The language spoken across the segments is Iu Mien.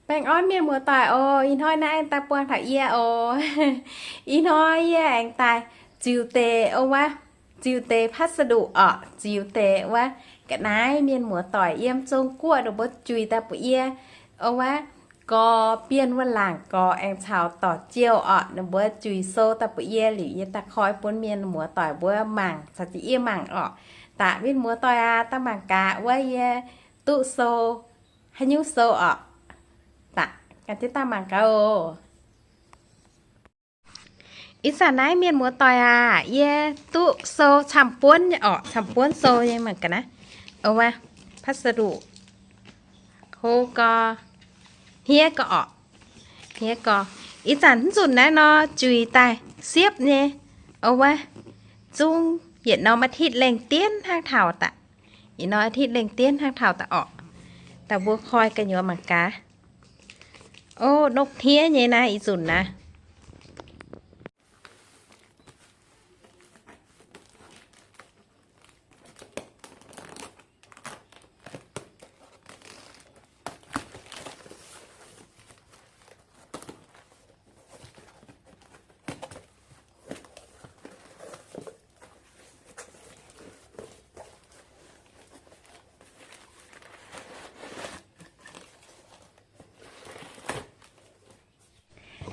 Baengh orn mienh muoz-doic oc. Ih hnoi naaiv aengx daaih buangh taux yie oc. Ih hnoi yie aengx daaih ziux deix, o wuov, ziux deix พัสดุ orqc, ziux deix wuov ga'naaiv mienh muoz-doic yiem Zong-Guoqv ninh mbuo juix daaih bun yie, o wuov, gorx, bienh wuov laangc gorx aengx caux dorc jiouh orqc, ninh mbuo juix sou daaih bun yie liuz, yie daaih koi bun mienh muoz-doic mbuo mangc caux jienv yie mangc orqc. Daaih mienh muoz-doic aac, daaih mangc gaax wuov yie duqv sou haaix nyungc sou orqc. Daaih gan jienv daaih mangc gaax oc. Ih zanc naaiv mienh muoz-doic aac, yie duqv sou camv-buonv nyei orqc, camv-buonv sou nyei mangc gaax naaiv. O wuov, พัสดุ hlo gorx, hniev gorx orqc, hniev gorx. Ih zanc mv nzunc naaiv nor juix daaih siepv nyei. O wuov, zungv yietc norm อาทิตย์ lengh dien hnangv taux daaih. Yietc norm อาทิตย์ lengh dien hnangv taux daaih orqc. Daaih mbuo koi gu'nyuoz mangc gaax. O, nokv hniev nyei naaiv ih nzunc naaiv.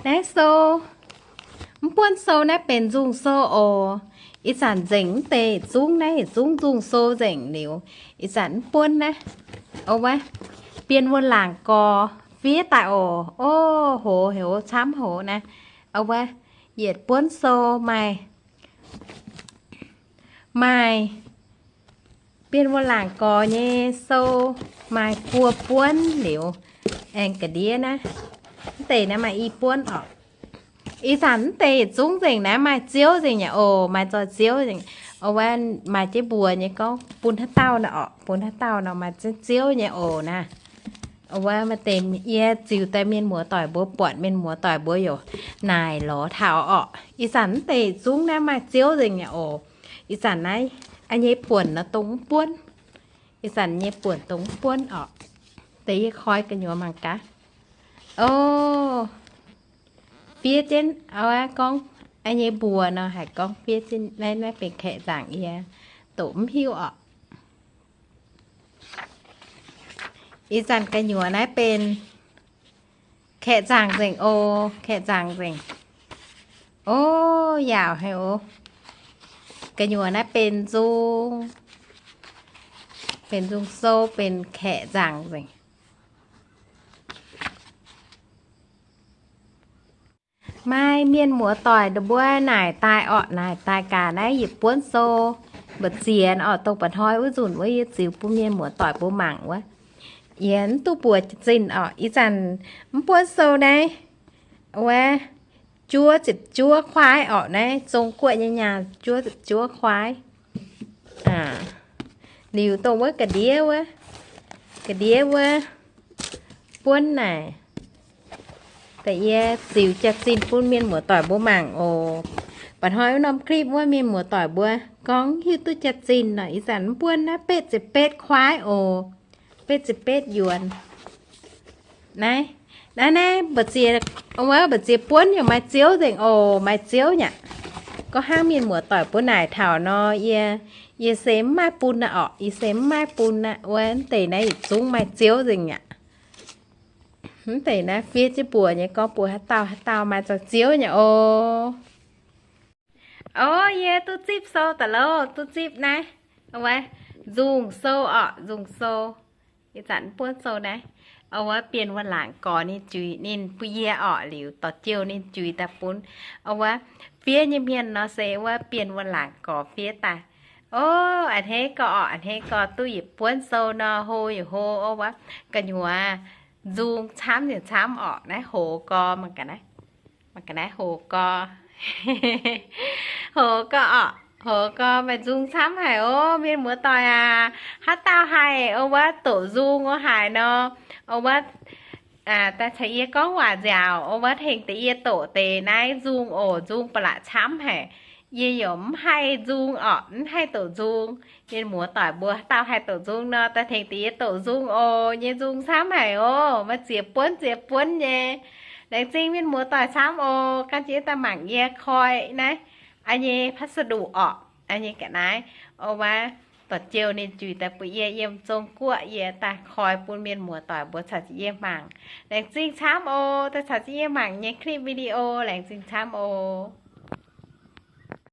Naaiv sou, mv buonv sou naaiv benx nzungh sou oc. Ih zanc nzengc mv deix yietc zungv naaiv, yietc zungv nzungh sou nzengc liuz, ih zanc mv buonv naaiv. O wuov, bienh wuov laangc gorx fiev daaih oc. O, hoz, hoz camv hoz naaiv. O wuov, yietc buonv sou maaih, maaih bienh wuov laangc gorx nyei sou maaih buo buonv liuz, aengx ga'ndiev naaiv, mv deix naaiv maaih i buonv orqc. Ih zanc mv deix yietc zungv nzengc naaiv maaih ziouv nzengc nyei oc, maaih zoih ziouv nzengc. O wuov, maaih jienv mbuox nyei gorngv bun haaix dauh nor orqc, bun haaix dauh nor maaih jienv ziouv nyei oc naaiv. O wuov, maaih deix yie ziux daaih mienh muoz-doic mbuo buatc, mienh muoz-doic mbuo yaac naaic lorz taux orqc. Ih zanc mv deix zungv naaiv maaih ziouv nzengc nyei oc. Ih zanc naaiv, a'nyei buonc nor dongh mv buonv. Ih zanc nyei buonc dongh mv buonv orqc. Deix yie koi gu'nyuoz mangc gaax. O, fiev jienv, o wuov gorngv, a'nyei mbuox nor haiz gorngv fiev jienv naaiv, naaiv benx kaeqv nzaangc yie doqc mv hiuv orqc. Ih zanc gu'nyuoz naaiv benx kaeqv nzaangc nzengc oc, kaeqv nzaangc nzengc. O, yaauc haic oc. Gu'nyuoz naaiv benx nzung, benx nzung sou, benx kaeqv nzaangc nzengc. Maaih mienh muoz-doic ninh mbuo naaic daaih orqc, naaic daaih gaax naaiv yietc buonv sou, mba'ziex orqc, dongh mba'hnoi wuov nzunc wuov yie ziux bun mienh muoz-doic mbuo mangc wuov. Yie mv duqv mbuox zinh orqc, ih zanc mv buonv sou naaiv, wuov, juov ziepc juov kuaaiv orqc, naaiv Zong-Guoqv nyei nyaah juov ziepc juov kuaaiv. Liuz dongh wuov ga'ndiev wuov, ga'ndiev wuov buonv naaic, da'yie ziux jaax-zinh bun mienh muoz-doic mbuo mangc oc. Mba'hnoi wuov norm clip wuov mienh muoz-doic mbuo gorngv hiuv duqv jaax-zinh nor, ih zanc mv buonv naaiv betv ziepc betv kuaaiv oc, betv ziepc betv yuonx. Naaiv, naaiv, naaiv mba'ziex, wuov mba'ziex buonv yaac maaih ziouv nzengc oc, maaih ziouv nyei aqv. Gorngv hnangv mienh muoz-doic mbuo naaic taux nor, yie, yie se mv maaih bun aqv orqc, yie se mv maaih bun aqv. Wuov deix naaiv yietc zungv maaih ziouv nzengc aqv. Mv deix naaiv fiev jienv mbuox nyei gorngv mbuox haaix dauh haaix dauh maaih zoih ziouv nyei oc. O, yie duqv zipv sou daaih loh, duqv zipv naaiv. Wuov, nzungh sou orqc, nzungh sou. Ih zanc mv buonv sou naaiv. Wuov, bienh wuov laangc gorx ninh juix ninh bun yie orqc, liuz dorh jiouh ninh juix daaih bun. Wuov, fiev nyei mienh nor se wuov bienh wuov laangc gorx fiev daaih. O, a'hneiv gorx orqc, a'hneiv gorx duqv yietc buonv sou nor, hlo yaac hlo. O, wuov, gu'nyuoz nzung camv yaac camv orqc, naaiv hoz gorx mangc gaax naaiv. Mangc gaax naaiv hoz gorx. Hoz gorx orqc, hoz gorx maaih nzung camv haic oc. Mienh muoz-doic aac, haaix dauh haih, o, wuov, doqc nzung o haaix nor, o, wuov, daaih caux yie gorngv waac nziaauc, o, wuov, tengx deix yie doqc deix naaiv nzung oc. Nzung ba'laqc camv haic. yie yaac mv haih nzung orqc, mv haih doqc nzung. Mienh muoz-doic mbuo dauh haih doqc nzung nor, daaih tengx deix yie doqc nzung oc. Nyei nzung camv haic oc. Maaih ziex buonv ziex buonv nyei. Laengz zingh mienh muoz-doic camv oc, gan jienv daaih mangc yie koi naaiv, a'nyei พัสดุ orqc, a'nyei ga'naaiv. O, maaih dorc jiou ninh juix daaih bun yie yiem Zong Guoqv, yie daaih koi bun mienh muoz-doic mbuo caux jienv yie mangc. Laengz zingh camv oc. Daaih caux jienv yie mangc nyei clip video. Laengz zingh camv oc.